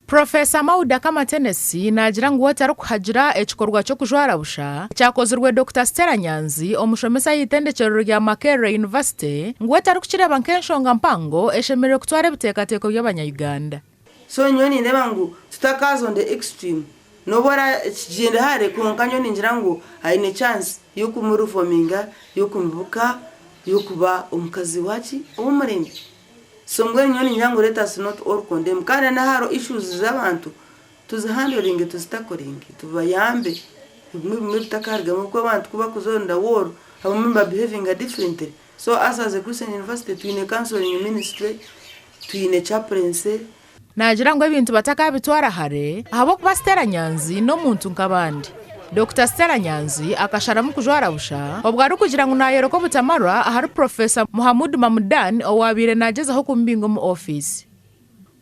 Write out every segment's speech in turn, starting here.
Purofeesa Mauda Kamatenesi naagira ngu we tarikuhagira ekikorwa ky'okujwara busha ekyakozirwe Dokita Stella Nyanzi omushomesa ah'eitendekyero rya Makerere University ngu we tarikukireeba nk'enshonga mpango eshemereire kutwara ebiteekateeko by'abanya-Uganda. So nyowe nindeeba ngu tutakaaza on the extreme nobu orakigyenda hare kwonka nyowe ningira ngu aine chance y'okumureforminga, y'okumubuka, y'okuba omukazi waki? Ow'omurembe. So mbwenu nyowe ningira ngu let us not all condemn kandi na hariho issues z'abantu tuzihandoringe tuzitakoringe tubayambe ebimwe ebimwe bitakarugamu ahabw'okuba abantu ku bakuza on the wall abamwe nibabehavinga differently so us as a Christian university twine counseling ministry twine chaplaincy. Naagira ngu ebintu batakabitwara hare ahabw'okuba Stella Nyanzi n'omuntu nk'abandi. Dokita Stella Nyanzi akasharamu kujwara busha obwo arikugira ngu nayoreka obutamarwa ahari Professor Muhamood Mamdan owaabaire nagyezaho kumubinga omu ofiisi.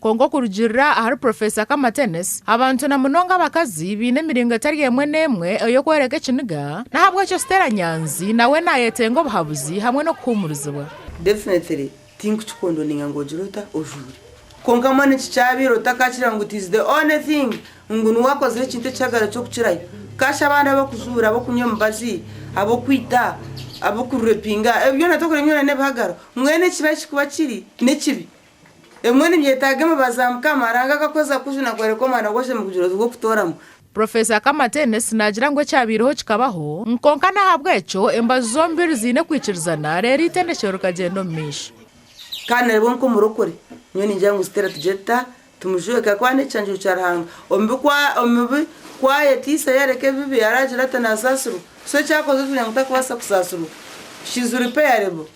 Kwonka okurugiirira ahari Professor Kamatenesi, abantu na munonga abakazi baine emiringo etari emwe n'emwe ey'okworeka ekiniga, n'ahabw'ekyo Stella Nyanzi nawe nayetenga obuhabuzi hamwe n'okuhuumurizibwa. Definitely Tinkukikondoninga ngu ogire ota ojuure. Kwonka mbwenu eki kyabaire otakakira ngu it is the only thing ngu niwe akozire ekintu ekihagaro ky'okukirayo. Kashi abandi ab'okujuura, ab'okunywa emibazi, ab'okwita, ab'okurepinga, ebyo byona tokureba byona n'ebihagaro. Mbwenu ekibi ahikikuba kiri, n'ekibi. Ebimwe nibyetaaga embabazi za Mukama, Ruhanga akakuhweza kukujuna kworeka omwana gw'oshemeriire kugira ogw'okutoramu. Professor Kamatenesi naagira ngu ekyabaireho kikabaho, kwonka n'ahabw'ekyo embaju zombiri ziine kwikirizana reero eitendekyero rikagyenda omu maisho. Kandi narebwa nk'omurokore, nyowe ningira ngu Stella tugire tuta? Tumujweke ahakuba n'ekicangiro kya Ruhanga. Omu bi omu bi ku ayeteisa yareka ebibi araagira ata naasaasirwa. So eki akozire tugira ngu takubaasa kusaasirwa. She's repairable.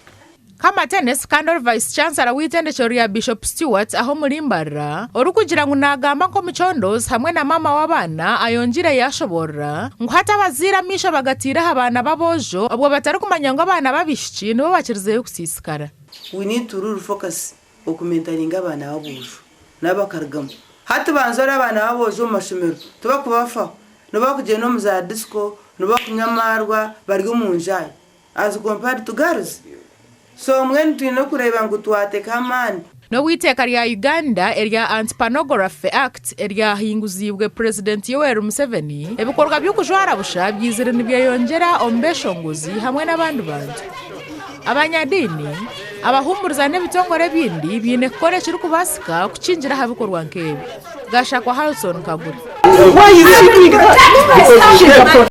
Kamatenesi kandi ori Vice Chancellor w'eitendekyero rya Bishop Stuart aha omuri Mbarara orikugira ngu nagamba nk'omucondoozi hamwe na maama w'abaana ayongyeire yashoboorora ngu hati abazaire amaisho bagataire aha baana b'aboojo obwo batarikumanya ngu abaana b'abaishiki nibo bakirizeyo kusiisikara. We need to really focus okumentaringa abaana b'aboojo nabo bakarugamu. Hati banza ori abaana b'aboojo omu mashomero tibakubafaho, nibakugyenda omu za disco, nibakunywa amaarwa bari omu njaaya. As compared to girls. So mbwenu twine okureeba ngu twatekaho amaani. N'obu eiteeka rya Uganda erya Anti-Pornography Act eryahinguziibwe Purezidenti Yoweri Museveni, ebikorwa by'okujwara busha byizire nibyeyongyera omu beshongozi hamwe n'abandi bantu. Abanyadiini, abahuumuriza n'ebitongore ebindi biine kukora ekirikubaasika kukingira aha bikorwa nk'ebi. Gashakwa Halson Kagure.